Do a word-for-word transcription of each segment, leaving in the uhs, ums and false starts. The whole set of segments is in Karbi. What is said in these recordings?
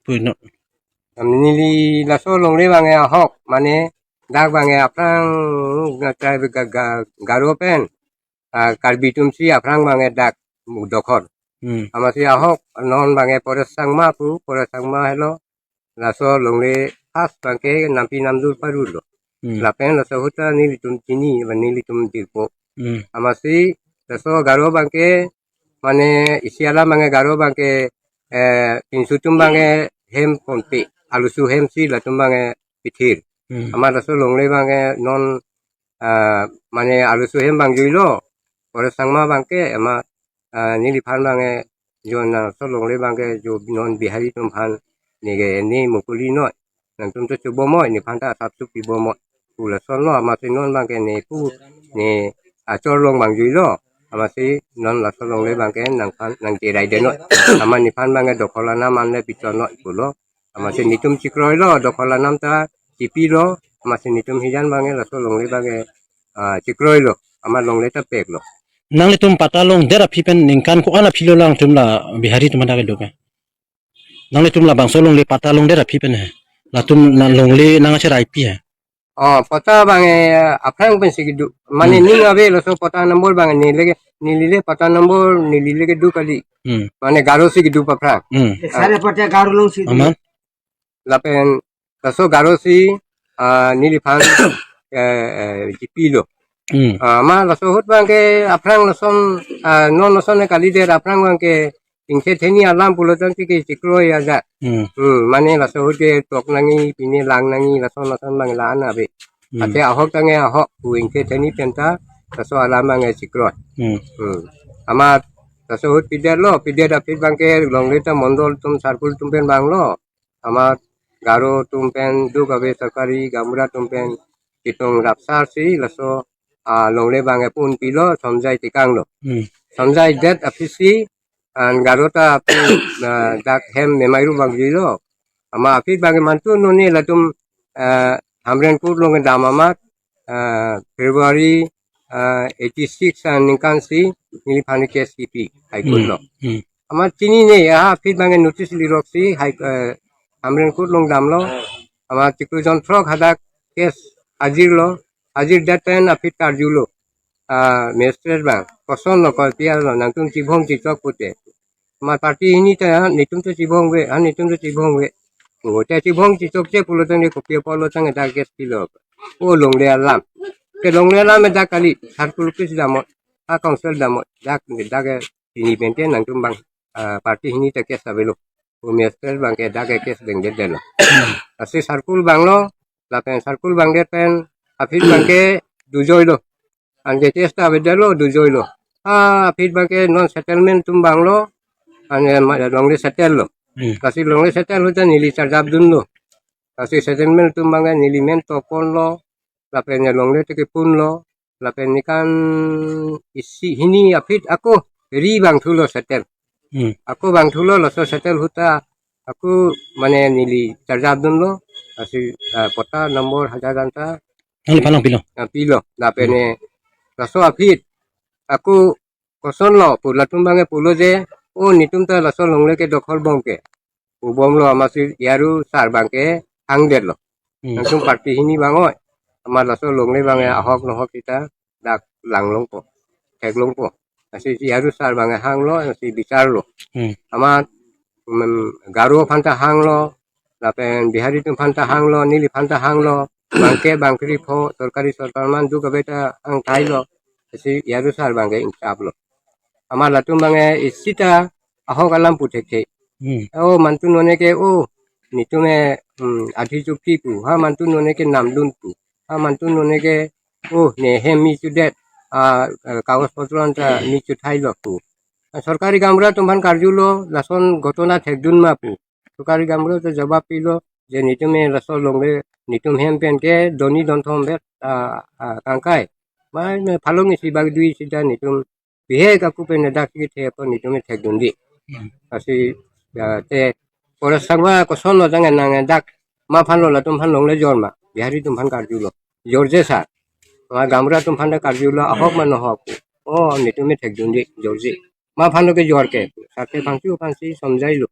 puno. Neli laso longle abang ke ahok, mane dak abang ke aphrang ga-, ga-, ga-, Garo pen, ah, Karbi atum si aphrang abang ke dak dokhor. Hmm. Amatsi ahok non abang ke Paresh Chakma pu, Paresh Chakma helo. Laso longle first abang ke nampi namdur parulo. Hmm. Lapen laso ahut ta nelitum chini, ba nelitum jirpo. Hmm. Amatsi laso Garo abang ke, mane isi alam abang ke Garo abang ke, eh, pinsu atum abang ke hem ponpe, alusu hem si latum abang ke pithir. Hmm. Amat laso longle abang ke non, ah, mane alusu hem abang juilo, Paresh Chakma abang ke, amat, ah, neliphan abang ke, jo nangso longle abang ke, jo non Bihari atum aphan, ne ke ne mukuli noi, nangtum ta chobom noi, nephan ta asap sup pibom noi pu lason lo, amatsi non abang ke ne pu, ne achor long abang juilo, amatsi non laso longle abang ke nangphan nangcherai det noi. Amat nephan abang ke dokhor anam an le pichon noi pulo. Amatsi netum chekroilo, dokhor anam ta chepilo, amatsi netum hijan abang ke laso longle abang ke, ah, chekroilo, amat longle ta peklo. Nanglitum patta longdet aphi pen ningkan ko-an aphi lo nangtum la Bihari atum hadak kedo ke? Nanglitum labangso longle patta longdet aphi pen he. Latum na longle nangcheraipi he. Oh, patta abang ke aphrang pensi kedo. Mane Hmm. ning ave laso patta number abang ke neli ke, neli le patta number neli le kedo kali. Hmm. Mane Garo si kedo aphrang. Hmm. Sare patta Garo along si do. Aman? Lapen laso Garo si, ah, neliphan, eh, eh, chepilo. Hmm. Ah, amat laso ahut abang ke aphrang lason, ah, non lason kalidet, aphrang abang ke ingkhe theni alam pulo tangte ke chekroi aja. Hmm. Hmm, mane laso ahut ke tok nangji, pine lang nangji, lason lason abang la-an ave. Hmm. Athe ahok tangte ahok, pu ingkhe theni pen ta laso alam abang ke chekroi. Hmm. Hmm. Amat laso ahut pidetlo, pidet aphi abang ke longle ta mondol atum circle atum pen vanglo. Amat Garo atum pen duk ave, sorkari gaonbura atum pen kitung rapsar si laso, ah, longle abang ke pon pilo, Somjai Tekang lo. Hmm. Somjai det aphi si, an Garo ta aphi, ah, dak hem memairu abang juilo. Amat aphi abang ke mantu none latum, ah, Hamren Court along kedam amat, ah, February, ah, eighty six aningkan si neliphan case kipi High Court Hmm. lo. Hmm. Amat chinine, ah, aphi abang ke notice lirok si High, eh, Hamren Court along damlo. Amat chiklo jon throk hadak case ajirlo. Ajirdet pen aphi karjulo. Ah, magistrate abang, koson lo, kopi alo, nangtum chibhong chichok pute. Amat party hini ta, ha, netum ta chibhong ave, ha, netum ta chibhong ave. O, ta chibhong chichokche pulo tangte kopi apotlo tangte dak case pilo. O, longle alam. Ke longle alam dak kali, circle office damnon, ha, council damnon, dak, dak ke hini pen te nangtum abang, ah, party hini ta case avelo. O, magistrate abang ke dak ke case dengdetlo. Lasi circle vanglo, lapen circle vangdet pen aphi abang ke dujoilo. Anke case ta avedetlo, dujoilo. Ah, aphi abang ke non settlement atum vanglo. Ane ma-, longle settle lo. Hmm. Lasi longle settle ahut ta neli charjap dunlo. Lasi settlement atum abang ke neli men to ponlo. Lapen ne longle ta keponlo. Lapen ningkan isi hini aphi ako ri vangthulo settle. Hmm. Ako vangthulo, laso settle ahut ta ako mane neli charjap dunlo. Lasi, ah, patta number hajar anta Nangliphan nangpilo. Ah, pilo. Lapen Hmm. ne laso aphi ako kosonlo pu latum abang ke pulo je, o, netum ta laso longle ke dokhor bom ke. Pu bomlo, amatsi Yaru sar abang ke hangdetlo. Hmm. Nangtum party hini vang oi. Amat laso longle abang ke ahok nohok sita dak lang longpo, thek longpo. Lasi Yaru sar abang ke hanglo, lasi bicharlo. Hmm. Amat, mm, Garo aphan ta hanglo, lapen Bihari atum aphan ta hanglo, neliphan ta hanglo, bangke bangkri pho, sorkari sorkar man duk ave ta hang thailo. Lasi Yaru sar abang ke ingchaplo. Amat latum abang ke isi ta ahok alam pu thekthe. Hmm. O, mantu none ke, o, netum ke, hmm, adhi chukti pu, ha, mantu none ke namdun pu, ha, mantu none ke, o, ne hem mi chudet, ah, eh, kagos potro anta mi chuthailo pu. Ah, sorkari gaonbura atum aphan karjulo, lason ghotona thekdun ma pu. Sorkari gaonbura ta jawab pilo, je netum ke laso longle, netum hem pen ke doni donthom bet, ah, ah, kangkai. Mai me phalong isi bak dui sita netum bihek ako pen dak kethe apot netum thekdunde. Hmm. Lasi, ya, te, Paresh Chakma kosonlo tangte nang dak ma aphanlo, latum aphan longle jor ma, Bihari atum aphan karjulo. Jorje sar. Ma gaonbura atum aphan ta karjulo, ahok ma nohok. O, netum thekdunde, jorje. Ma aphanlo kejor ke. Sar ke aphansi, aphansi Somjai lo.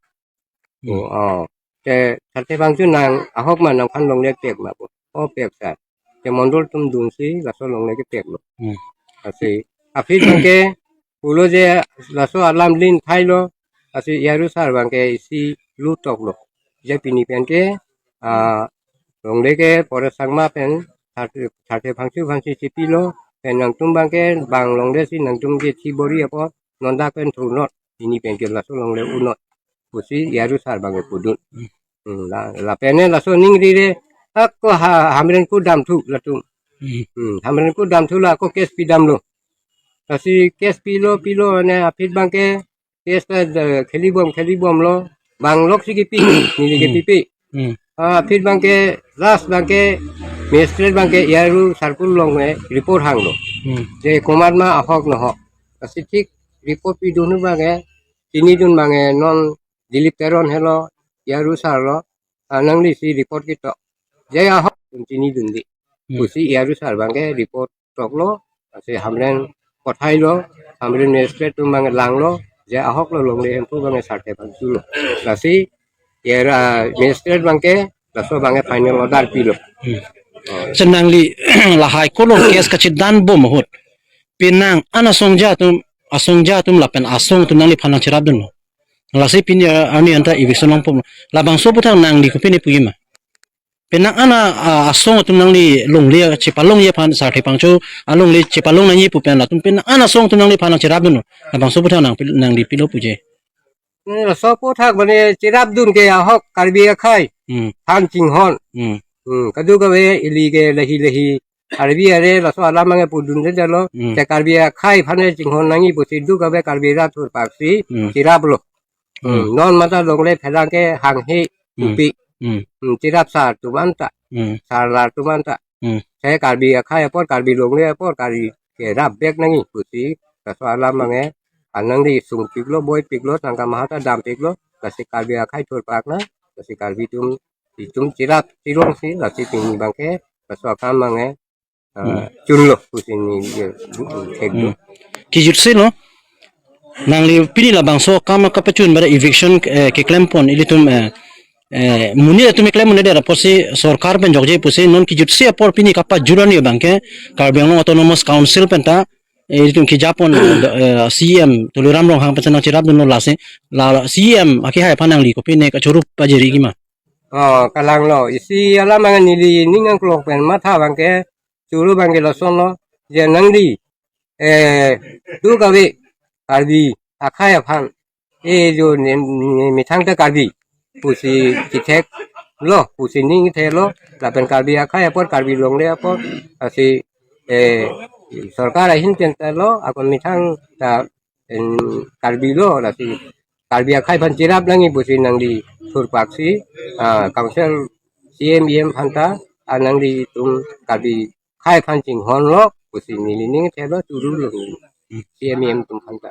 Hmm. O, o. Te Sarthe Phangcho nang ahok ma nangphan longle pek ma pu. O pek sir. Te mondol atum dunsi laso longle kepeklo. Hmm. Lasi aphi abangke pulo je laso alam lin thailo. Lasi A R O sir abangke isi lutoklo. Je pini penke, ah, longle ke Paresh Chakma pen Sarthe, Sarthe Phangcho aphansi chipilo. Pen nangtum abangke bang longle si nangtum ke chibori apot non dak pen thunot. Pini penke laso longle unot pusi A R O sir abangke pudun. Hmm, la, lapen ne laso ningri re, ako ha, Hamren ko damthu latum. Hmm. Hmm, Hamren ko damthu la ako case pidamlo. Lasi case pilo, pilo ne aphi abangke case ta, eh, kheli bom, kheli bomlo. Bang lok si kipi, neli ke Hmm. pipi. Hmm. Ah, aphi abangke, last abangke, magistrate abangke A R O sir pu longle report hanglo. Hmm. Je komat ma ahok nohok. Lasi thik report pidun abangke, chinidun abangke non Dilip Teron helo, A R O sir lo, ah, nangli si report ketok. Je ahok atum chinidunde. Hmm. Pusi A R O sir abangke report toklo, lasi Hamren pathailo, Hamren magistrate atum abangke langlo, je ahok lo longle hemphu abangke Sarthe Phangcho lo. Lasi, A R O, ah, magistrate abangke, laso abangke final order pilo. Hmm. Oh. Sir, nangli lahai kolo case kachedan bom ahut. Penang an asongja atum, asongja atum lapen asong atum nangliphan nangcherapdunlo. Lasi pini, eh, arni anta eviction longpo. Labangso aputhak nangli kopi ne puji ma? Penang an a, ah, asong atum nangli longle chepalongji aphan Sarthe Phangcho alongle chepalong nangji pu pen latum penang an asong atum nangliphan nangcherapdunlo. Labangso aputhak nang, nangli kopilo puji? Hmm, laso aputhak mane cherapdun ke ahok Karbi akhei. Hmm. Phan chinghon. Hmm. Hmm, kadokave ili ke lahi lahi Karbi are laso alam abangke pudundedetlo. Hmm. Te Karbi akhei aphan chinghon nangji pusi dokave Karbi rat thurpaksi Hmm. cheraplo. Hmm. Hmm, non mata longle pherang ke hanghe Hmm. upi. Hmm. Hmm, cherap sar atum anta. Hmm. Sar lar atum anta. Hmm. Te Karbi akhei apor, Karbi longle apor, Karbi kerap bek nangji pusi laso alam abangke anang di sungpiklo, boipiklo, tangka maha ta dampiklo, lasi Karbi akhei thurpak na, lasi Karbi atum, itum cherap cherongsi, lasi pini abangke, laso akam abangke, ah, Hmm. chunlo, pusi neli, eh, bu-, thekdun. Hmm. Kejutsi lo, nangli pini labangso akam kapachun bada eviction, eh, keklempon, ilitum, eh, eh, monit atum keklem monit dera apotsi sorkar pen jokje pusi non kejutsi apor pini kapajut arni abangke Karbi Anglong Autonomous Council penta, eh, ilitum kejapon, eh, C E M Tuliram Ronghang pen nangcherapdunlo lasi, la, la C E M akehai aphan nangli kopi ne kachorup pajiriji ma? Oh, kalanglo. Isi alam abangke neli ning angklok pen matha abangke choro abangke lasonlo. Je nangli, eh, dokave Karbi akhei aphan, eh, jo ne, ne, methang ta Karbi pusi chetheklo, pusi ning thelo, lapen Karbi akhei apor, Karbi longle apor, lasi, eh, sorkar ahin pen ta lo, ako methang ta, en, Karbi lo, lasi Karbi akhei aphan cherap nangji pusi nangli thurpaksi, ah, council C E M, E M aphan ta, ah, nanglitum Karbi akhei aphan chinghonlo, pusi neli ning thelo, chorolo neli. C E M, E M atum aphan ta.